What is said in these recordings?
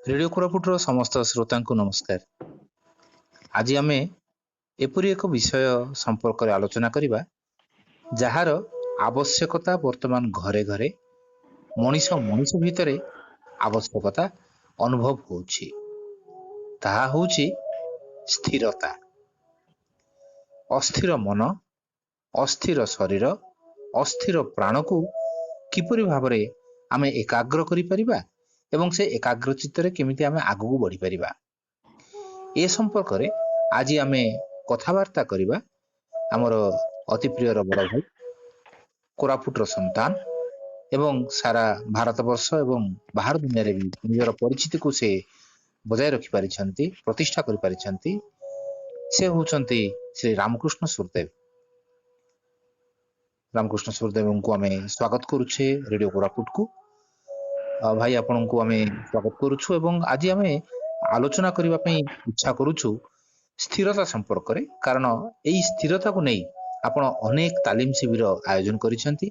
Radio କୋରାପୁଟର ସମସ୍ତ ଶ୍ରୋତାଙ୍କୁ ନମସ୍କାର। ଆଜି ଆମେ ଏପରି ଏକ ବିଷୟ ସମ୍ପର୍କରେ ଆଲୋଚନା କରିବା, ଯାହାର ଆବଶ୍ୟକତା ବର୍ତ୍ତମାନ ଘରେ ଘରେ, ମଣିଷ ମଣିଷ ଭିତରେ ଆବଶ୍ୟକତା ଅନୁଭବ ହେଉଛି। ତାହା ହେଉଛି ସ୍ଥିରତା। ଅସ୍ଥିର ମନ, ଅସ୍ଥିର ଶରୀର, ଅସ୍ଥିର ପ୍ରାଣକୁ କିପରି ଭାବରେ ଆମେ ଏକାଗ୍ର କରିପାରିବା ଏବଂ ସେ ଏକାଗ୍ର ଚିତ୍ତରେ କେମିତି ଆମେ ଆଗକୁ ବଢ଼ିପାରିବା, ଏ ସମ୍ପର୍କରେ ଆଜି ଆମେ କଥାବାର୍ତ୍ତା କରିବା ଆମର ଅତି ପ୍ରିୟର ବଡ଼ ଭାଇ, କୋରାପୁଟର ସନ୍ତାନ ଏବଂ ସାରା ଭାରତବର୍ଷ ଏବଂ ବାହାର ଦୁନିଆରେ ବି ନିଜର ପରିଚିତିକୁ ସେ ବଜାୟ ରଖିପାରିଛନ୍ତି, ପ୍ରତିଷ୍ଠା କରିପାରିଛନ୍ତି। ସେ ହେଉଛନ୍ତି ଶ୍ରୀ ରାମକୃଷ୍ଣ ସୁରଦେବ। ରାମକୃଷ୍ଣ ସୁରଦେବଙ୍କୁ ଆମେ ସ୍ୱାଗତ କରୁଛେ ରେଡ଼ିଓ କୋରାପୁଟକୁ। ଭାଇ, ଆପଣଙ୍କୁ ଆମେ ସ୍ୱାଗତ କରୁଛୁ ଏବଂ ଆଜି ଆମେ ଆଲୋଚନା କରିବା ପାଇଁ ଇଚ୍ଛା କରୁଛୁ ସ୍ଥିରତା ସମ୍ପର୍କରେ, କାରଣ ଏଇ ସ୍ଥିରତାକୁ ନେଇ ଆପଣ ଅନେକ ତାଲିମ ଶିବିର ଆୟୋଜନ କରିଛନ୍ତି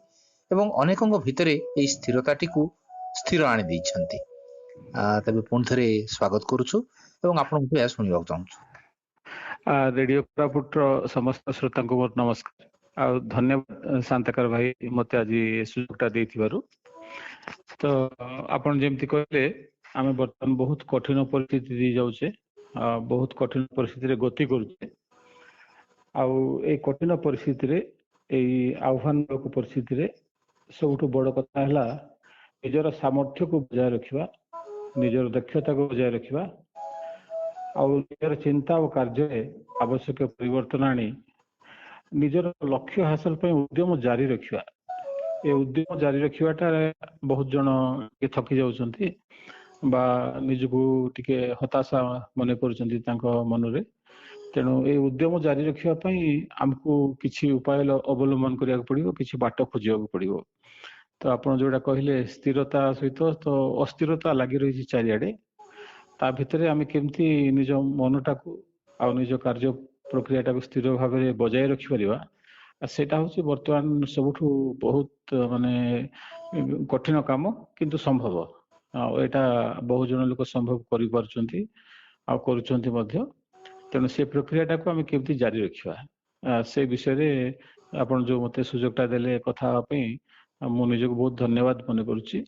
ଏବଂ ଅନେକଙ୍କ ଭିତରେ ଏଇ ସ୍ଥିରତାଟିକୁ ସ୍ଥିର ଆଣି ଦେଇଛନ୍ତି। ତେବେ ପୁଣି ଥରେ ସ୍ୱାଗତ କରୁଛୁ ଏବଂ ଆପଣଙ୍କୁ ଏହା ଶୁଣିବାକୁ ଚାହୁଁଛୁ। ରେଡିଓ କୋରାପୁଟର ସମସ୍ତ ଶ୍ରୋତାଙ୍କୁ ମୋର ନମସ୍କାର ଆଉ ଧନ୍ୟବାଦ ଶାନ୍ତାକର ଭାଇ, ମତେ ଆଜି ସୁଯୋଗଟା ଦେଇଥିବାରୁ। ତ ଆପଣ ଯେମିତି କହିଲେ, ଆମେ ବର୍ତ୍ତମାନ ବହୁତ କଠିନ ପରିସ୍ଥିତି ଦେଇ ଯାଉଛେ, ବହୁତ କଠିନ ପରିସ୍ଥିତିରେ ଗତି କରୁଛେ। ଆଉ ଏଇ କଠିନ ପରିସ୍ଥିତିରେ, ଏଇ ଆହ୍ୱାନମୂଳକ ପରିସ୍ଥିତିରେ ସବୁଠୁ ବଡ କଥା ହେଲା ନିଜର ସାମର୍ଥ୍ୟକୁ ବଜାୟ ରଖିବା, ନିଜର ଦକ୍ଷତାକୁ ବଜାୟ ରଖିବା ଆଉ ନିଜର ଚିନ୍ତା ଓ କାର୍ଯ୍ୟରେ ଆବଶ୍ୟକ ପରିବର୍ତ୍ତନ ଆଣି ନିଜର ଲକ୍ଷ୍ୟ ହାସଲ ପାଇଁ ଉଦ୍ୟମ ଜାରି ରଖିବା। ଏ ଉଦ୍ୟମ ଜାରି ରଖିବାଟା ବହୁତ ଜଣ ଟିକେ ଥକି ଯାଉଛନ୍ତି ବା ନିଜକୁ ଟିକେ ହତାଶା ମନେ କରୁଛନ୍ତି ତାଙ୍କ ମନରେ। ତେଣୁ ଏଇ ଉଦ୍ୟମ ଜାରି ରଖିବା ପାଇଁ ଆମକୁ କିଛି ଉପାୟ ଅବଲମ୍ବନ କରିବାକୁ ପଡିବ, କିଛି ବାଟ ଖୋଜିବାକୁ ପଡିବ। ତ ଆପଣ ଯୋଉଟା କହିଲେ, ସ୍ଥିରତା ସହିତ ତ ଅସ୍ଥିରତା ଲାଗି ରହିଛି ଚାରିଆଡେ। ତା ଭିତରେ ଆମେ କେମିତି ନିଜ ମନଟାକୁ ଆଉ ନିଜ କାର୍ଯ୍ୟ ପ୍ରକ୍ରିୟାଟାକୁ ସ୍ଥିର ଭାବରେ ବଜାୟ ରଖିପାରିବା, ସେଇଟା ହଉଛି ବର୍ତ୍ତମାନ ସବୁଠୁ ବହୁତ ମାନେ କଠିନ କାମ, କିନ୍ତୁ ସମ୍ଭବ। ଆଉ ଏଇଟା ବହୁ ଜଣ ଲୋକ ସମ୍ଭବ କରିପାରୁଛନ୍ତି ଆଉ କରୁଛନ୍ତି ମଧ୍ୟ। ତେଣୁ ସେ ପ୍ରକ୍ରିୟାଟାକୁ ଆମେ କେମିତି ଜାରି ରଖିବା, ସେ ବିଷୟରେ ଆପଣ ଯୋଉ ମତେ ସୁଯୋଗଟା ଦେଲେ କଥା ହେବା ପାଇଁ, ମୁଁ ନିଜକୁ ବହୁତ ଧନ୍ୟବାଦ ମନେ କରୁଛି।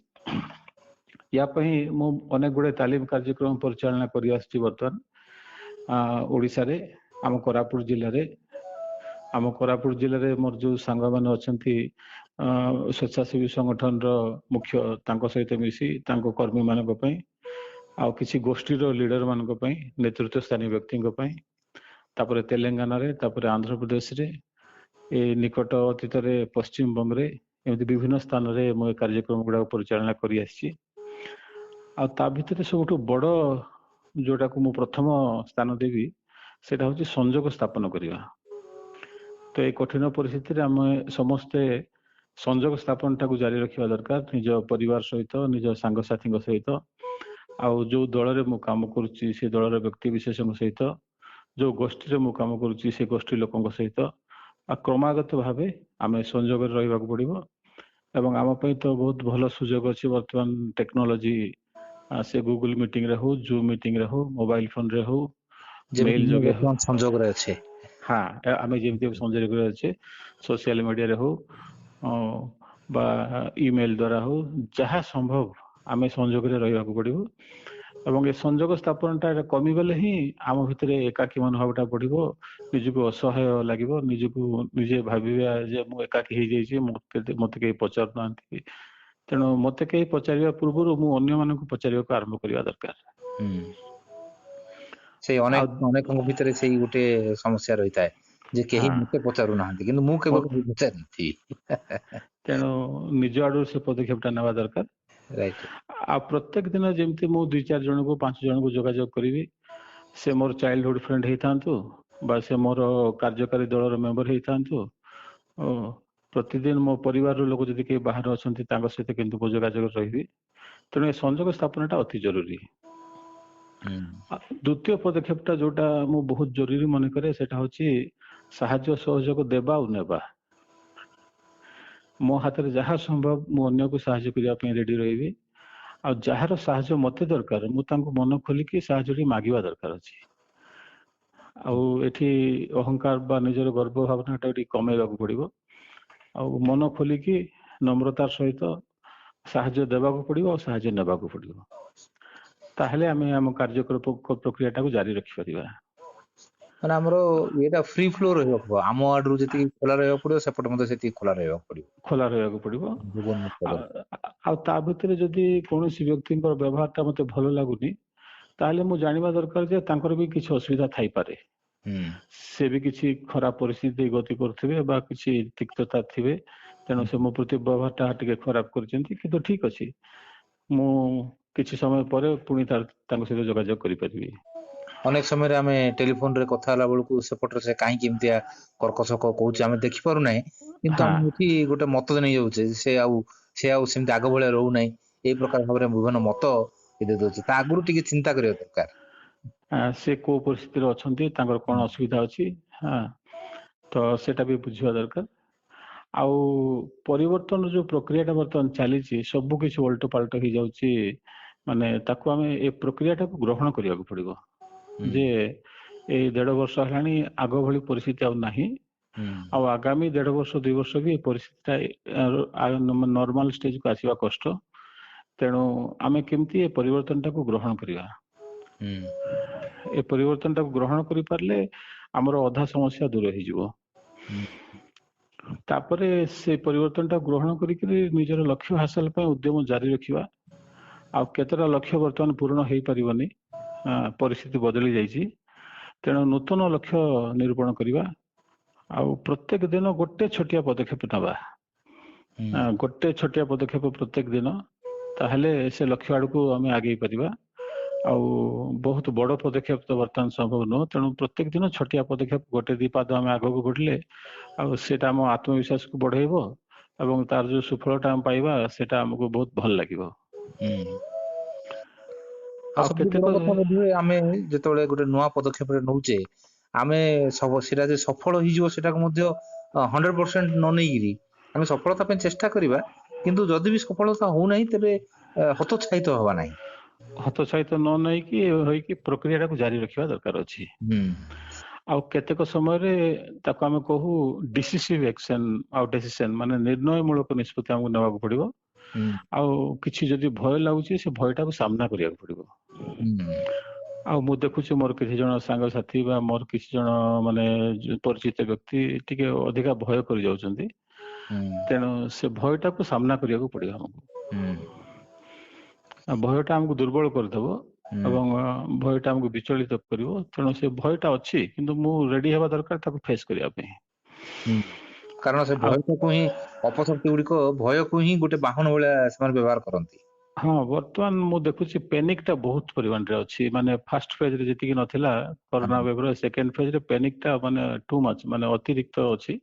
ୟା ପାଇଁ ମୁଁ ଅନେକ ଗୁଡେ ତାଲିମ କାର୍ଯ୍ୟକ୍ରମ ପରିଚାଳନା କରି ଆସୁଛି। ବର୍ତ୍ତମାନ ଓଡିଶାରେ, ଆମ କୋରାପୁଟ ଜିଲ୍ଲାରେ, ଆମ କୋରାପୁଟ ଜିଲ୍ଲାରେ ମୋର ଯୋଉ ସାଙ୍ଗମାନେ ଅଛନ୍ତି, ସ୍ୱେଚ୍ଛାସେବୀ ସଂଗଠନର ମୁଖ୍ୟ, ତାଙ୍କ ସହିତ ମିଶି ତାଙ୍କ କର୍ମୀ ମାନଙ୍କ ପାଇଁ ଆଉ କିଛି ଗୋଷ୍ଠୀର ଲିଡର ମାନଙ୍କ ପାଇଁ, ନେତୃତ୍ୱ ସ୍ଥାନୀୟ ବ୍ୟକ୍ତିଙ୍କ ପାଇଁ, ତାପରେ ତେଲେଙ୍ଗାନାରେ, ତାପରେ ଆନ୍ଧ୍ରପ୍ରଦେଶରେ, ଏ ନିକଟ ଅତୀତରେ ପଶ୍ଚିମବଙ୍ଗରେ, ଏମିତି ବିଭିନ୍ନ ସ୍ଥାନରେ ମୁଁ ଏ କାର୍ଯ୍ୟକ୍ରମ ଗୁଡାକ ପରିଚାଳନା କରି ଆସିଛି। ଆଉ ତା ଭିତରେ ସବୁଠୁ ବଡ ଯୋଉଟାକୁ ମୁଁ ପ୍ରଥମ ସ୍ଥାନ ଦେବି, ସେଇଟା ହଉଛି ସଂଯୋଗ ସ୍ଥାପନ କରିବା। ତ ଏଇ କଠିନ ପରିସ୍ଥିତିରେ ଆମେ ସମସ୍ତେ ସଂଯୋଗ ସ୍ଥାପନଟାକୁ ଜାରି ରଖିବା ଦରକାର, ନିଜ ପରିବାର ସହିତ, ନିଜ ସାଙ୍ଗସାଥୀଙ୍କ ସହିତ, ଆଉ ଯୋଉ ଦଳରେ ମୁଁ କାମ କରୁଛି ସେ ଦଳର ବ୍ୟକ୍ତି ବିଶେଷଙ୍କ ସହିତ, ଯୋଉ ଗୋଷ୍ଠୀରେ ମୁଁ କାମ କରୁଛି ସେ ଗୋଷ୍ଠୀ ଲୋକଙ୍କ ସହିତ। ଆଉ କ୍ରମାଗତ ଭାବେ ଆମେ ସଂଯୋଗରେ ରହିବାକୁ ପଡିବ। ଏବଂ ଆମ ପାଇଁ ତ ବହୁତ ଭଲ ସୁଯୋଗ ଅଛି ବର୍ତ୍ତମାନ ଟେକ୍ନୋଲୋଜି, ସେ ଗୁଗୁଲ ମିଟିଂରେ ହଉ, ଜୁମ୍ ମିଟିଂରେ ହଉ, ମୋବାଇଲ ଫୋନରେ ହଉ, ମେଲ ଯୋଗେ ହଉ। ସଂଯୋଗରେ ଅଛେ। ହଁ, ଆମେ ଯେମିତି ସଂଯୋଗରେ ଅଛେ, ସୋସିଆଲ ମିଡିଆରେ ହଉ ବା ଇମେଲ ଦ୍ଵାରା ହଉ, ଯାହା ସମ୍ଭବ ଆମେ ସଂଯୋଗରେ ରହିବାକୁ ପଡିବ। ଏବଂ ଏ ସଂଯୋଗ ସ୍ଥାପନଟା କମିଗଲେ ହିଁ ଆମ ଭିତରେ ଏକାକୀ ମନୋଭାବଟା ବଢିବ, ନିଜକୁ ଅସହାୟ ଲାଗିବ, ନିଜକୁ ନିଜେ ଭାବିବା ଯେ ମୁଁ ଏକାକୀ ହେଇଯାଇଛି, ମତେ କେହି ପଚାରୁନାହାନ୍ତି। ତେଣୁ ମତେ କେହି ପଚାରିବା ପୂର୍ବରୁ ମୁଁ ଅନ୍ୟମାନଙ୍କୁ ପଚାରିବାକୁ ଆରମ୍ଭ କରିବା ଦରକାର। ସେଇ ଅନେକ ଅନେକଙ୍କ ଭିତରେ ସେଇ ଗୋଟେ ସମସ୍ୟା ରହିଥାଏ ଯେ କେହି ମତେ ପଚାରୁନାହାନ୍ତି, କିନ୍ତୁ ମୁଁ କେବେ ପଚାରିନଥିବି। ତେଣୁ ନିଜ ଆଡୁ ସେ ପଦକ୍ଷେପଟା ନେବା ଦରକାର। ଆଉ ପ୍ରତ୍ୟେକ ଦିନ ଯେମିତି ମୁଁ 2-4 ଜଣଙ୍କୁ, 5 ଜଣଙ୍କୁ ଯୋଗାଯୋଗ କରିବି, ସେ ମୋର ଚାଇଲ୍ଡହୁଡ ଫ୍ରେଣ୍ଡ ହେଇଥାନ୍ତୁ ବା ସେ ମୋର କାର୍ଯ୍ୟକାରୀ ଦଳର ମେମ୍ବର ହେଇଥାନ୍ତୁ, ପ୍ରତିଦିନ ମୋ ପରିବାରର ଲୋକ ଯଦି କେହି ବାହାରେ ଅଛନ୍ତି, ତାଙ୍କ ସହିତ କିନ୍ତୁ ମୁଁ ଯୋଗାଯୋଗ ରହିବି। ତେଣୁ ଏ ସଂଯୋଗ ସ୍ଥାପନଟା ଅତି ଜରୁରୀ। ଦ୍ୱିତୀୟ ପଦକ୍ଷେପଟା ଯୋଉଟା ମୁଁ ବହୁତ ଜରୁରୀ ମନେ କରେ, ସେଟା ହଉଛି ସାହାଯ୍ୟ ସହଯୋଗ ଦେବା ଆଉ ନେବା। ମୋ ହାତରେ ଯାହା ସମ୍ଭବ ମୁଁ ଅନ୍ୟକୁ ସାହାଯ୍ୟ କରିବା ପାଇଁ ରେଡି ରହିବି। ଆଉ ଯାହାର ସାହାଯ୍ୟ ମତେ ଦରକାର, ମୁଁ ତାଙ୍କୁ ମନ ଖୋଲିକି ସାହାଯ୍ୟ ଟିକେ ମାଗିବା ଦରକାର ଅଛି। ଆଉ ଏଠି ଅହଙ୍କାର ବା ନିଜର ଗର୍ବ ଭାବନାଟା ଟିକେ କମେଇବାକୁ ପଡିବ, ଆଉ ମନ ଖୋଲିକି ନମ୍ରତାର ସହିତ ସାହାଯ୍ୟ ଦେବାକୁ ପଡିବ ଆଉ ସାହାଯ୍ୟ ନେବାକୁ ପଡିବ। ତାହେଲେ ଆମେ ଆମ କାର୍ଯ୍ୟକ୍ରମ ପ୍ରକ୍ରିୟାଟାକୁ ଜାରି ରଖିପାରିବା। ମାନେ ଆମର ଇଏଟା ଫ୍ରି ଫ୍ଲୋ ରହିବାକୁ ପଡିବ, ଆମ ଆଡରୁ ଯେତିକି ଖୋଲା ରହିବାକୁ ପଡିବ ସେପଟେ ମଧ୍ୟ ସେତିକି ଖୋଲା ରହିବାକୁ ପଡିବ, ଖୋଲା ରହିବାକୁ ପଡିବ। ଆଉ ତା ଭିତରେ ଯଦି କୌଣସି ବ୍ୟକ୍ତିଙ୍କର ବ୍ୟବହାରଟା ମତେ ଭଲ ଲାଗୁନି, ତାହେଲେ ମୁଁ ଜାଣିବା ଦରକାର ଯେ ତାଙ୍କର ବି କିଛି ଅସୁବିଧା ଥାଇପାରେ, ସେ ବି କିଛି ଖରାପ ପରିସ୍ଥିତି ଦେଇ ଗତି କରୁଥିବେ ବା କିଛି ତିକ୍ତତା ଥିବେ, ତେଣୁ ସେ ମୋ ପ୍ରତି ବ୍ୟବହାରଟା ଟିକେ ଖରାପ କରିଛନ୍ତି। କିନ୍ତୁ ଠିକ ଅଛି, ମୁଁ କିଛି ସମୟ ପରେ ପୁଣି ତାଙ୍କ ସହିତ ଯୋଗାଯୋଗ କରିପାରିବି। ଅନେକ ସମୟରେ ଆମେ ଟେଲିଫୋନରେ କଥା ହେଲା ବେଳକୁ ସେପଟରେ ସେ କାହିଁକି ଏମିତିଆ କର୍କଶ କହୁଛି ଆମେ ଦେଖିପାରୁନାହିଁ, କିନ୍ତୁ ଆମେ ଏଠି ଗୋଟେ ମତ ନେଇଯାଉଛେ ସେ ଆଉ ସେମିତି ଆଗ ଭଳିଆ ରହୁନାହିଁ, ଏଇ ପ୍ରକାର ଭାବରେ ବିଭିନ୍ନ ମତ ଦେଇ ଦଉଛି। ତା ଆଗରୁ ଟିକେ ଚିନ୍ତା କରିବା ଦରକାର, ସେ କୋଉ ପରିସ୍ଥିତିରେ ଅଛନ୍ତି, ତାଙ୍କର କଣ ଅସୁବିଧା ଅଛି, ହଁ ତ ସେଟା ବି ବୁଝିବା ଦରକାର। ଆଉ ପରିବର୍ତ୍ତନ ଯୋଉ ପ୍ରକ୍ରିୟାଟା ବର୍ତ୍ତମାନ ଚାଲିଛି, ସବୁ କିଛି ଓଲଟ ପାଲଟ ହେଇଯାଉଛି, ମାନେ ତାକୁ ଆମେ ଏ ପ୍ରକ୍ରିୟାଟାକୁ ଗ୍ରହଣ କରିବାକୁ ପଡିବ ଯେ ଏଇ 1.5 ବର୍ଷ ହେଲାଣି ଆଗ ଭଳି ପରିସ୍ଥିତି ଆଉ ନାହିଁ, ଆଉ ଆଗାମୀ 1.5 ବର୍ଷ 2 ବର୍ଷ ବି ଏ ପରିସ୍ଥିତିଟା ନର୍ମାଲ ଷ୍ଟେଜକୁ ଆସିବା କଷ୍ଟ। ତେଣୁ ଆମେ କେମିତି ଏ ପରିବର୍ତ୍ତନଟାକୁ ଗ୍ରହଣ କରିବା, ଏ ପରିବର୍ତ୍ତନଟାକୁ ଗ୍ରହଣ କରିପାରିଲେ ଆମର ଅଧା ସମସ୍ୟା ଦୂର ହେଇଯିବ। ତାପରେ ସେ ପରିବର୍ତ୍ତନଟା ଗ୍ରହଣ କରିକିରି ନିଜର ଲକ୍ଷ୍ୟ ହାସଲ ପାଇଁ ଉଦ୍ୟମ ଜାରି ରଖିବା। ଆଉ କେତେଟା ଲକ୍ଷ୍ୟ ବର୍ତ୍ତମାନ ପୂରଣ ହେଇପାରିବନି, ପରିସ୍ଥିତି ବଦଳି ଯାଇଛି, ତେଣୁ ନୂତନ ଲକ୍ଷ୍ୟ ନିରୂପଣ କରିବା। ଆଉ ପ୍ରତ୍ୟେକ ଦିନ ଗୋଟେ ଛୋଟିଆ ପଦକ୍ଷେପ ନେବା, ଗୋଟେ ଛୋଟିଆ ପଦକ୍ଷେପ ପ୍ରତ୍ୟେକ ଦିନ, ତାହେଲେ ସେ ଲକ୍ଷ୍ୟ ଆଡକୁ ଆମେ ଆଗେଇ ପାରିବା। ଆଉ ବହୁତ ବଡ ପଦକ୍ଷେପ ତ ବର୍ତ୍ତମାନ ସମ୍ଭବ ନୁହଁ, ତେଣୁ ପ୍ରତ୍ୟେକ ଦିନ ଛୋଟିଆ ପଦକ୍ଷେପ ଗୋଟେ ଦି ପାଦ ଆମେ ଆଗକୁ ବଢିଲେ ଆଉ ସେଇଟା ଆମ ଆତ୍ମବିଶ୍ୱାସକୁ ବଢେଇବ ଏବଂ ତାର ଯୋଉ ସୁଫଳଟା ଆମେ ପାଇବା ସେଇଟା ଆମକୁ ବହୁତ ଭଲ ଲାଗିବ। ଆଉ କେତେକ ଆମେ ଯେତେବେଳେ ଗୋଟେ ନୂଆ ପଦକ୍ଷେପ ନଉଛେ, ଆମେ ସେଟା ଯେ ସଫଳ ହେଇଯିବ ସେଟାକୁ ମଧ୍ୟ 100% ନ ନେଇକିରି ଆମେ ସଫଳତା ପାଇଁ ଚେଷ୍ଟା କରିବା, କିନ୍ତୁ ଯଦି ବି ସଫଳତା ହଉନାହିଁ ତେବେ ହତୋତ୍ସାହିତ ହବା ନାହିଁ। ହତୋତ୍ସାହିତ ନ ନେଇକି ହେଇକି ପ୍ରକ୍ରିୟାଟାକୁ ଜାରି ରଖିବା ଦରକାର ଅଛି। ଆଉ କେତେକ ସମୟରେ ତାକୁ ଆମେ କହୁ ଡିସିସିଭ ଆକ୍ସନ ଆଉ ଡିସିସନ, ମାନେ ନିର୍ଣ୍ଣୟମୂଳକ ନିଷ୍ପତ୍ତି ଆମକୁ ନେବାକୁ ପଡିବ। ଆଉ କିଛି ଯଦି ଭୟ ଲାଗୁଛି ସେ ଭୟଟାକୁ ସାମ୍ନା କରିବାକୁ ପଡିବ। ଆଉ ମୁଁ ଦେଖୁଛି ମୋର କିଛି ଜଣ ସାଙ୍ଗସାଥି ବା ମୋର କିଛି ଜଣ ମାନେ ପରିଚିତ ବ୍ୟକ୍ତି ଟିକେ ଅଧିକା ଭୟ କରି ଯାଉଛନ୍ତି, ତେଣୁ ସେ ଭୟଟାକୁ ସାମ୍ନା କରିବାକୁ ପଡିବ ଆମକୁ। ଭୟଟା ଆମକୁ ଦୁର୍ବଳ କରିଦେବ ଏବଂ ଭୟଟା ଆମକୁ ବିଚଳିତ କରିବ, ତେଣୁ ସେ ଭୟଟା ଅଛି କିନ୍ତୁ ମୁଁ ରେଡି ହେବା ଦରକାର ତାକୁ ଫେସ୍ କରିବା ପାଇଁ। କାରଣ ସେ ଭୟଟାକୁ ହିଁ ଅପଶକ୍ତି ଗୁଡିକ ଭୟକୁ ହିଁ ଗୋଟେ ବାହନ ଭଳିଆ ସେମାନେ ବ୍ୟବହାର କରନ୍ତି। ହଁ, ବର୍ତ୍ତମାନ ମୁଁ ଦେଖୁଛି ପ୍ୟାନିକ ଟା ବହୁତ ପରିମାଣରେ ଅଛି, ମାନେ ଫାର୍ଷ୍ଟ ଫେଜ ରେ ଯେତିକି ନଥିଲା କରୋନା ୱେଭର, ସେକେଣ୍ଡ ଫେଜ ରେ ପ୍ୟାନିକ ଟା ମାନେ ଟୁ ମଚ, ମାନେ ଅତିରିକ୍ତ ଅଛି।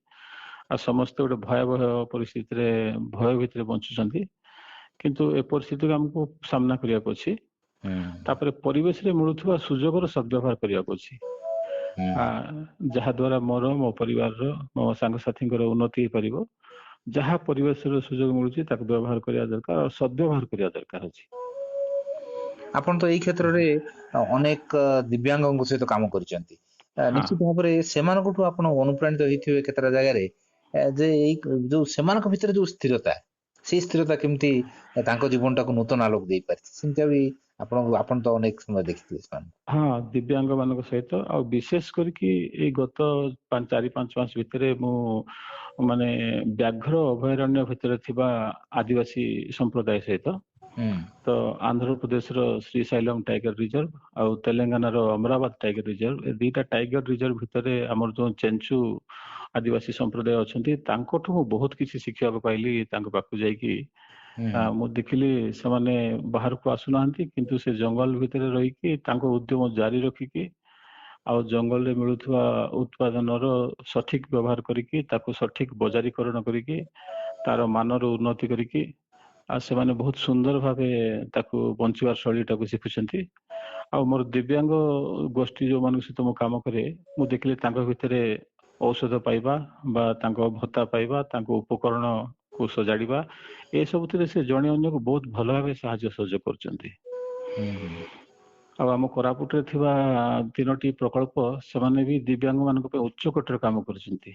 ଆଉ ସମସ୍ତେ ଗୋଟେ ଭୟାବହ ପରିସ୍ଥିତିରେ ଭୟ ଭିତରେ ବଞ୍ଚୁଛନ୍ତି, କିନ୍ତୁ ଏ ପରିସ୍ଥିତିକୁ ଆମକୁ ସାମ୍ନା କରିବାକୁ ଅଛି। ତାପରେ ପରିବେଶରେ ମିଳୁଥିବା ସୁଯୋଗର ସଦ୍ବ୍ୟବହାର କରିବାକୁ ଅଛି, ଯାହା ଦ୍ଵାରା ମୋର, ମୋ ପରିବାରର, ମୋ ସାଙ୍ଗସାଥୀଙ୍କର ଉନ୍ନତି ହେଇପାରିବ। ଯାହା ପରିବେଶର ସୁଯୋଗ ମିଳୁଛି ତାକୁ ବ୍ୟବହାର କରିବା ଦରକାର ଆଉ ସଦ୍ବ୍ୟବହାର କରିବା ଦରକାର ଅଛି। ଆପଣ ତ ଏଇ କ୍ଷେତ୍ରରେ ଅନେକ ଦିବ୍ୟାଙ୍ଗଙ୍କ ସହିତ କାମ କରିଛନ୍ତି, ନିଶ୍ଚିତ ଭାବରେ ସେମାନଙ୍କଠୁ ଆପଣ ଅନୁପ୍ରାଣିତ ହେଇଥିବେ କେତେଟା ଜାଗାରେ, ଯେ ଏଇ ଯୋଉ ସେମାନଙ୍କ ଭିତରେ ଯୋଉ ସ୍ଥିରତା, ସେଇ ସ୍ଥିରତା କେମିତି ତାଙ୍କ ଜୀବନଟାକୁ ନୂତନ ଆଲୋକ ଦେଇପାରିଛି, ସେମିତି ବି ଆପଣ ତ ଅନେକ ସମୟ ଦେଖିଥିବେ ସେମାନଙ୍କୁ। ହଁ, ଦିବ୍ୟାଙ୍ଗ ମାନଙ୍କ ସହିତ, ଆଉ ବିଶେଷ କରିକି ଏଇ ଗତ 4-5 ମାସ ଭିତରେ ମୁଁ ମାନେ ବ୍ୟାଘ୍ର ଅଭୟାରଣ୍ୟ ଭିତରେ ଥିବା ଆଦିବାସୀ ସମ୍ପ୍ରଦାୟ ସହିତ, ତ ଆନ୍ଧ୍ରପ୍ରଦେଶର ଶ୍ରୀଶୈଲମ ଟାଇଗର ରିଜର୍ଭ ଆଉ ତେଲେଙ୍ଗାନାର ଅମରାବତ ଟାଇଗର ରିଜର୍ଭ, ଏ ଦିଟା ଟାଇଗର ରିଜର୍ଭ ଭିତରେ ଆମର ଯୋଉ ଚେଞ୍ଚୁ ଆଦିବାସୀ ସମ୍ପ୍ରଦାୟ ଅଛନ୍ତି ତାଙ୍କଠୁ ମୁଁ ବହୁତ କିଛି ଶିଖିବାକୁ ପାଇଲି। ତାଙ୍କ ପାଖକୁ ଯାଇକି ମୁଁ ଦେଖିଲି ସେମାନେ ବାହାରକୁ ଆସୁନାହାନ୍ତି, କିନ୍ତୁ ସେ ଜଙ୍ଗଲ ଭିତରେ ରହିକି ତାଙ୍କ ଉଦ୍ୟମ ଜାରି ରଖିକି ଆଉ ଜଙ୍ଗଲରେ ମିଳୁଥିବା ଉତ୍ପାଦନର ସଠିକ ବ୍ୟବହାର କରିକି ତାକୁ ସଠିକ ବଜାରୀକରଣ କରିକି ତାର ମାନର ଉନ୍ନତି କରିକି ଆଉ ସେମାନେ ବହୁତ ସୁନ୍ଦର ଭାବେ ତାକୁ ବଞ୍ଚିବାର ଶୈଳୀଟାକୁ ଶିଖୁଛନ୍ତି। ଆଉ ମୋର ଦିବ୍ୟାଙ୍ଗ ଗୋଷ୍ଠୀ ଯୋଉମାନଙ୍କ ସହିତ ମୁଁ କାମ କରେ, ମୁଁ ଦେଖିଲି ତାଙ୍କ ଭିତରେ ଔଷଧ ପାଇବା ବା ତାଙ୍କ ଭତ୍ତା ପାଇବା, ତାଙ୍କ ଉପକରଣ ସଜାଡିବା, ଏସବୁଥିରେ ସେ ଜଣେ ଅନ୍ୟକୁ ବହୁତ ଭଲ ଭାବେ ସାହାଯ୍ୟ ସହଯୋଗ କରୁଛନ୍ତି। ଆଉ ଆମ କୋରାପୁଟରେ ଥିବା 3ଟି ପ୍ରକଳ୍ପ, ସେମାନେ ବି ଦିବ୍ୟାଙ୍ଗ ମାନଙ୍କ ପାଇଁ ଉଚ୍ଚକୋଟୀର କାମ କରୁଛନ୍ତି।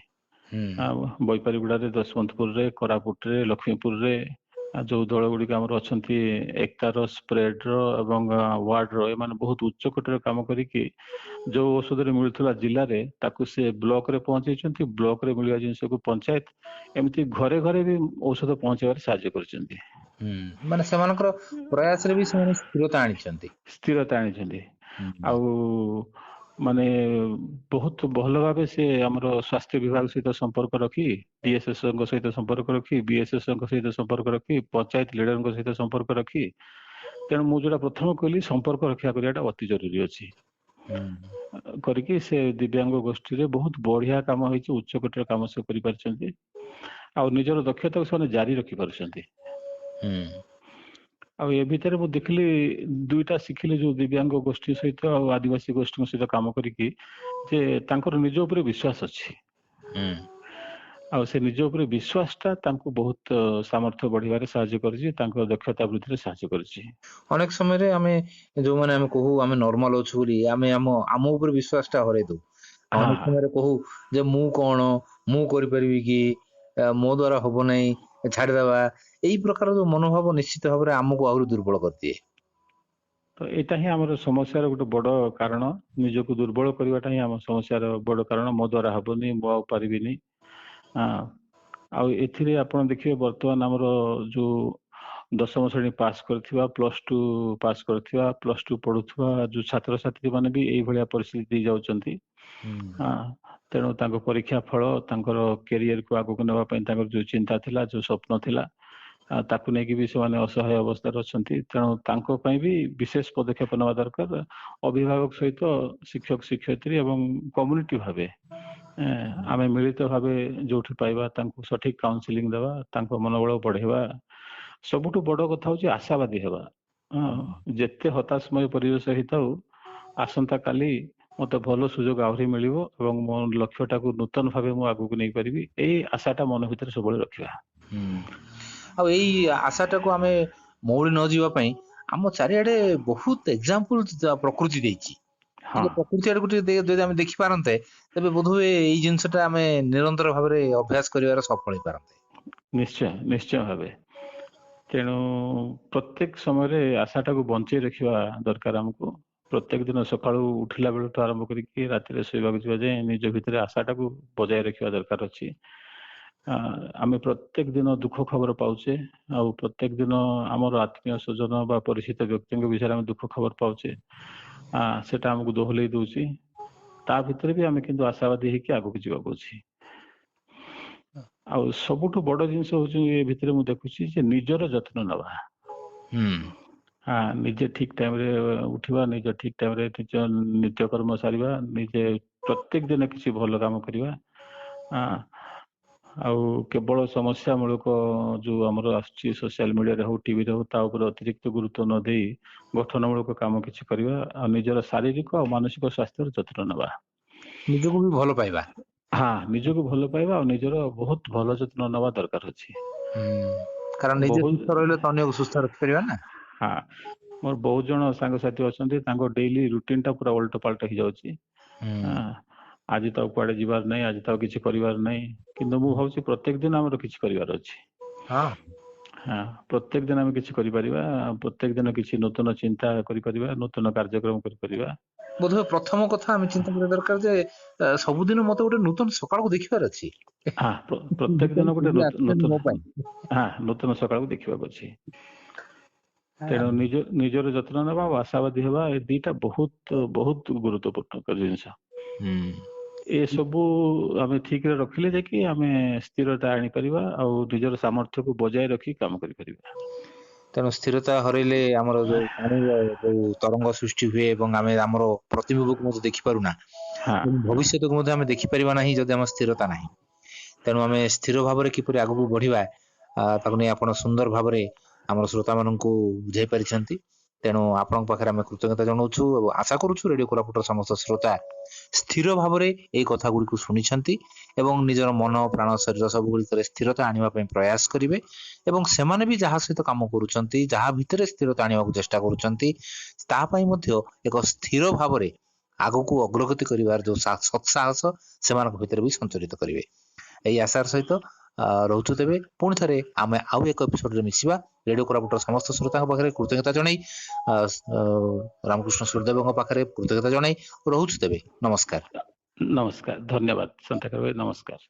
ଆଉ ବୈପାରିଗୁଡାରେ, ଦଶମନ୍ତପୁରରେ, କୋରାପୁଟରେ, ଲକ୍ଷ୍ମୀପୁରରେ ଯୋଉ ଦଳ ଗୁଡିକ ଆମର ଅଛନ୍ତି, ଏକତାର, ସ୍ପ୍ରେଡ ର ଏବଂ ୱାର୍ଡ ର, ଏମାନେ ବହୁତ ଉଚ୍ଚକୋଟୀର କାମ କରିକି ଯୋଉ ଔଷଧରେ ମିଳୁଥିଲା ଜିଲ୍ଲାରେ, ତାକୁ ସେ ବ୍ଲକରେ ପହଞ୍ଚେଇଛନ୍ତି। ବ୍ଲକରେ ମିଳିବା ଜିନିଷକୁ ପଞ୍ଚାୟତ, ଏମିତି ଘରେ ଘରେ ବି ଔଷଧ ପହଞ୍ଚେଇବାରେ ସାହାଯ୍ୟ କରିଛନ୍ତି। ମାନେ ସେମାନଙ୍କର ପ୍ରୟାସରେ ବି ସେମାନେ ସ୍ଥିରତା ଆଣିଛନ୍ତି। ସ୍ଥିରତା ଆଣିଛନ୍ତି। ଆଉ ମାନେ ବହୁତ ଭଲ ଭାବେ ସେ ଆମର ସ୍ୱାସ୍ଥ୍ୟ ବିଭାଗ ସହିତ ସମ୍ପର୍କ ରଖି, ଡିଏସଏସ ଙ୍କ ସହିତ ସମ୍ପର୍କ ରଖି, ବିଏସଏସ ଙ୍କ ସହିତ ସମ୍ପର୍କ ରଖି, ପଞ୍ଚାୟତ ଲିଡରଙ୍କ ସହିତ ସମ୍ପର୍କ ରଖି। ତେଣୁ ମୁଁ ଯୋଉଟା ପ୍ରଥମ କହିଲି, ସମ୍ପର୍କ ରକ୍ଷା କରିବାଟା ଅତି ଜରୁରୀ ଅଛି। କରିକି ସେ ଦିବ୍ୟାଙ୍ଗ ଗୋଷ୍ଠୀରେ ବହୁତ ବଢିଆ କାମ ହେଇଛି, ଉଚ୍ଚକୋଟୀର କାମ ସେ କରିପାରିଛନ୍ତି ଆଉ ନିଜର ଦକ୍ଷତାକୁ ସେମାନେ ଜାରି ରଖିପାରୁଛନ୍ତି। ଆଉ ଏ ଭିତରେ ମୁଁ ଦେଖିଲି, ଦୁଇଟା ଶିଖିଲି ଯୋଉ ଦିବ୍ୟାଙ୍ଗ ଗୋଷ୍ଠୀ ସହିତ ଆଉ ଆଦିବାସୀ ଗୋଷ୍ଠୀଙ୍କ ସହିତ କାମ କରିକି, ଯେ ତାଙ୍କର ନିଜ ଉପରେ ବିଶ୍ୱାସ ଅଛି। ଆଉ ସେ ନିଜ ଉପରେ ବିଶ୍ୱାସ ଟା ତାଙ୍କୁ ବହୁତ ସାମର୍ଥ୍ୟ ବଢିବାରେ ସାହାଯ୍ୟ କରିଛି, ତାଙ୍କ ଦକ୍ଷତା ବୃଦ୍ଧିରେ ସାହାଯ୍ୟ କରିଛି। ଅନେକ ସମୟରେ ଆମେ ଯୋଉମାନେ ଆମେ କହୁ ଆମେ ନର୍ମାଲ ଅଛୁ ବୋଲି, ଆମେ ଆମ ଆମ ଉପରେ ବିଶ୍ୱାସ ଟା ହରେଇ ଦଉ। ଅନେକ ସମୟରେ କହୁ ଯେ ମୁଁ କଣ, ମୁଁ କରିପାରିବି କି, ମୋ ଦ୍ଵାରା ହବ ନାହିଁ, ଛାଡିଦବା। ଏଇ ପ୍ରକାର ଯୋଉ ମନୋଭାବ ନିଶ୍ଚିତ ଭାବରେ ଆମକୁ ଆହୁରି ଦୁର୍ବଳ କରିଦିଏ। ତ ଏଇଟା ହିଁ ଆମର ସମସ୍ୟାର ଗୋଟେ ବଡ କାରଣ। ନିଜକୁ ଦୁର୍ବଳ କରିବାଟା ହିଁ ଆମ ସମସ୍ୟାର ବଡ କାରଣ। ମୋ ଦ୍ଵାରା ହବନି, ମୁଁ ଆଉ ପାରିବିନି। ଆଉ ଏଥିରେ ଆପଣ ଦେଖିବେ, ବର୍ତ୍ତମାନ ଆମର ଯୋଉ ଦଶମ ଶ୍ରେଣୀ ପାସ୍ କରିଥିବା, +2 ପାସ୍ କରିଥିବା, +2 ପଢୁଥିବା ଯୋଉ ଛାତ୍ରଛାତ୍ରୀ ମାନେ ବି ଏଇଭଳିଆ ପରିସ୍ଥିତି ଦେଇ ଯାଉଛନ୍ତି। ତେଣୁ ତାଙ୍କ ପରୀକ୍ଷା ଫଳ, ତାଙ୍କର କ୍ୟାରିୟରକୁ ଆଗକୁ ନେବା ପାଇଁ ତାଙ୍କର ଯୋଉ ଚିନ୍ତା ଥିଲା, ଯୋଉ ସ୍ୱପ୍ନ ଥିଲା, ତାକୁ ନେଇକି ବି ସେମାନେ ଅସହାୟ ଅବସ୍ଥାରେ ଅଛନ୍ତି। ତେଣୁ ତାଙ୍କ ପାଇଁ ବି ବିଶେଷ ପଦକ୍ଷେପ ନେବା ଦରକାର, ଅଭିଭାବକ ସହିତ ଶିକ୍ଷକ ଶିକ୍ଷୟିତ୍ରୀ ଏବଂ କମ୍ୟୁନିଟି ଭାବେ ଆମେ ମିଳିତ ଭାବେ ଯୋଉଠି ପାଇବା ତାଙ୍କୁ ସଠିକ କାଉନସିଲିଂ ଦେବା, ତାଙ୍କ ମନୋବଳ ବଢେଇବା। ସବୁଠୁ ବଡ କଥା ହଉଛି ଆଶାବାଦୀ ହେବା। ଯେତେ ହତାଶମୟ ପରିବେଶ ହେଇଥାଉ, ଆସନ୍ତା କାଲି ମତେ ଭଲ ସୁଯୋଗ ଆହୁରି ମିଳିବ ଏବଂ ମୋ ଲକ୍ଷ୍ୟଟାକୁ ନୂତନ ଭାବେ ମୁଁ ଆଗକୁ ନେଇପାରିବି, ଏଇ ଆଶାଟା ମନ ଭିତରେ ସବୁବେଳେ ରଖିବା। ଆଉ ଏଇ ଆଶାଟାକୁ ଆମେ ମଉଳି ନ ଯିବା ପାଇଁ ଆମ ଚାରିଆଡେ ବହୁତ ଏକ୍ସାମ୍ପଲ ପ୍ରକୃତି ଦେଇଛି। ପ୍ରକୃତି ଆଡକୁ ଟିକେ ଯଦି ଆମେ ଦେଖିପାରନ୍ତେ, ତେବେ ବୋଧହୁଏ ଏଇ ଜିନିଷଟା ଆମେ ନିରନ୍ତର ଭାବରେ ଅଭ୍ୟାସ କରିବାର ସଫଳ ହେଇପାରନ୍ତେ। ନିଶ୍ଚୟ, ନିଶ୍ଚୟ ଭାବେ। ତେଣୁ ପ୍ରତ୍ୟେକ ସମୟରେ ଆଶାଟାକୁ ବଞ୍ଚେଇ ରଖିବା ଦରକାର ଆମକୁ। ପ୍ରତ୍ୟେକ ଦିନ ସକାଳୁ ଉଠିଲା ବେଳଠୁ ଆରମ୍ଭ କରିକି ରାତିରେ ଶୋଇବାକୁ ଯିବା ଯାଏଁ ନିଜ ଭିତରେ ଆଶାଟାକୁ ବଜାୟ ରଖିବା ଦରକାର ଅଛି। ଆମେ ପ୍ରତ୍ୟେକ ଦିନ ଦୁଃଖ ଖବର ପାଉଛେ ଆଉ ପ୍ରତ୍ୟେକ ଦିନ ଆମର ଆତ୍ମୀୟ ସ୍ୱଜନ ବା ପରିଚିତ ବ୍ୟକ୍ତିଙ୍କ ବିଷୟରେ ଆମେ ଦୁଃଖ ଖବର ପାଉଛେ। ସେଟା ଆମକୁ ଦୋହଲେଇ ଦଉଛି। ତା ଭିତରେ ବି ଆମେ କିନ୍ତୁ ଆଶାବାଦୀ ହେଇକି ଆଗକୁ ଯିବାକୁ ଅଛି। ଆଉ ସବୁଠୁ ବଡ ଜିନିଷ ହଉଛି, ଏ ଭିତରେ ମୁଁ ଦେଖୁଛି ଯେ ନିଜର ଯତ୍ନ ନେବା। ହଁ, ନିଜେ ଠିକ ଟାଇମରେ ଉଠିବା, ନିଜ ଠିକ ଟାଇମରେ ନିଜ ନିତ୍ୟକର୍ମ ସାରିବା, ନିଜେ ପ୍ରତ୍ୟେକ ଦିନ କିଛି ଭଲ କାମ କରିବା। ଆଉ କେବଳ ସମସ୍ୟା ମୂଳକ ଯୋଉ ଆମର ଆସୁଛି ସୋସିଆଲ ମିଡିଆରେ ହଉ, ଟିଭିରେ ହଉ, ତା ଉପରେ ଅତିରିକ୍ତ ଗୁରୁତ୍ୱ ନ ଦେଇ ଗଠନମୂଳକ କାମ କିଛି କରିବା ଆଉ ନିଜର ଶାରୀରିକ ଆଉ ମାନସିକ ସ୍ୱାସ୍ଥ୍ୟର ଯତ୍ନ ନେବା, ନିଜକୁ ବି ଭଲ ପାଇବା। ହଁ, ନିଜକୁ ଭଲ ପାଇବା ଆଉ ନିଜର ବହୁତ ଭଲ ଯତ୍ନ ନେବା ଦରକାର ଅଛି। କାରଣ ନିଜେ ସୁସ୍ଥ ରହିଲେ ତ ଅନ୍ୟକୁ ସୁସ୍ଥ ରଖିପାରିବା ନା। ହଁ, ମୋର ବହୁତ ଜଣ ସାଙ୍ଗସାଥି ଅଛନ୍ତି, ତାଙ୍କ ଡେଇଲି ରୁଟିନ ଟା ପୁରା ଓଲଟ ପାଲଟ ହେଇଯାଉଛି। ଆଜି ତ ଆଉ କୁଆଡେ ଯିବାର ନାହିଁ, ଆଜି ତ ଆଉ କିଛି କରିବାର ନାହିଁ। କିନ୍ତୁ ମୁଁ ଭାବୁଛି ପ୍ରତ୍ୟେକ ଦିନ ଆମର କିଛି କରିବାର ଅଛି। ହଁ, ପ୍ରତ୍ୟେକ ଦିନ ଆମେ କିଛି କରିପାରିବା, ପ୍ରତ୍ୟେକ ଦିନ କିଛି ନୂତନ ଚିନ୍ତା କରିପାରିବା, ନୂତନ କାର୍ଯ୍ୟକ୍ରମ କରିପାରିବା। ବୋଧହୁଏ ପ୍ରଥମ କଥା ଆମେ ଚିନ୍ତା କରିବା ଦରକାର ଯେ ସବୁଦିନ ମତେ ଗୋଟେ ନୂତନ ସକାଳକୁ ଦେଖିବାର ଅଛି। ହଁ, ପ୍ରତ୍ୟେକ ଦିନ ଗୋଟେ ନୂତନ, ନୂତନ ସକାଳକୁ ଦେଖିବାକୁ ଅଛି। ତେଣୁ ନିଜର ଯତ୍ନ ନେବା ଆଉ ଆଶାବାଦୀ ହେବା, ଏ ଦିଟା ବହୁତ ବହୁତ ଗୁରୁତ୍ୱପୂର୍ଣ୍ଣ ଜିନିଷ। ଏସବୁ ଆମେ ଠିକରେ ରଖିଲେ ଯାଇକି ଆମେ ସ୍ଥିରତା ଆଣିପାରିବା ଆଉ ନିଜର ସାମର୍ଥ୍ୟକୁ ବଜାୟ ରଖି କାମ କରିପାରିବା। ତେଣୁ ସ୍ଥିରତା ହରେଇଲେ ଆମର ଯୋଉ ପାଣିର ଯୋଉ ତରଙ୍ଗ ସୃଷ୍ଟି ହୁଏ ଏବଂ ଆମେ ଆମର ପ୍ରତିବିମ୍ବକୁ ମଧ୍ୟ ଦେଖିପାରୁନା, ଭବିଷ୍ୟତକୁ ମଧ୍ୟ ଆମେ ଦେଖିପାରିବା ନାହିଁ ଯଦି ଆମ ସ୍ଥିରତା ନାହିଁ। ତେଣୁ ଆମେ ସ୍ଥିର ଭାବରେ କିପରି ଆଗକୁ ବଢିବା, ତାକୁ ନେଇ ଆପଣ ସୁନ୍ଦର ଭାବରେ ଆମର ଶ୍ରୋତାମାନଙ୍କୁ ବୁଝାଇ ପାରିଛନ୍ତି। ତେଣୁ ଆପଣଙ୍କ ପାଖରେ ଆମେ କୃତଜ୍ଞତା ଜଣାଉଛୁ ଏବଂ ଆଶା କରୁଛୁ ରେଡିଓ କୋରାପୁଟର ସମସ୍ତ ଶ୍ରୋତା ସ୍ଥିର ଭାବରେ ଏଇ କଥା ଗୁଡ଼ିକୁ ଶୁଣିଛନ୍ତି ଏବଂ ନିଜର ମନ, ପ୍ରାଣ, ଶରୀର ସବୁ ଗୁଡ଼ିକରେ ସ୍ଥିରତା ଆଣିବା ପାଇଁ ପ୍ରୟାସ କରିବେ ଏବଂ ସେମାନେ ବି ଯାହା ସହିତ କାମ କରୁଛନ୍ତି, ଯାହା ଭିତରେ ସ୍ଥିରତା ଆଣିବାକୁ ଚେଷ୍ଟା କରୁଛନ୍ତି, ତା ପାଇଁ ମଧ୍ୟ ଏକ ସ୍ଥିର ଭାବରେ ଆଗକୁ ଅଗ୍ରଗତି କରିବାର ଯୋଉ ସତ୍ସାହସ ସେମାନଙ୍କ ଭିତରେ ବି ସଞ୍ଚରିତ କରିବେ। ଏଇ ଆଶାର ସହିତ ରହୁଛୁ। ତେବେ ପୁଣି ଥରେ ଆମେ ଆଉ ଏକ ଏପିସୋଡରେ ମିଶିବା। ରେଡିଓ କୋରାପୁଟର ସମସ୍ତ ଶ୍ରୋତାଙ୍କ ପାଖରେ କୃତଜ୍ଞତା ଜଣାଇ, ରାମକୃଷ୍ଣ ସୁରଦେବଙ୍କ ପାଖରେ କୃତଜ୍ଞତା ଜଣାଇ ରହୁଛୁ। ତେବେ ନମସ୍କାର। ନମସ୍କାର, ଧନ୍ୟବାଦ ଶାନ୍ତାକର ଭାଇ, ନମସ୍କାର।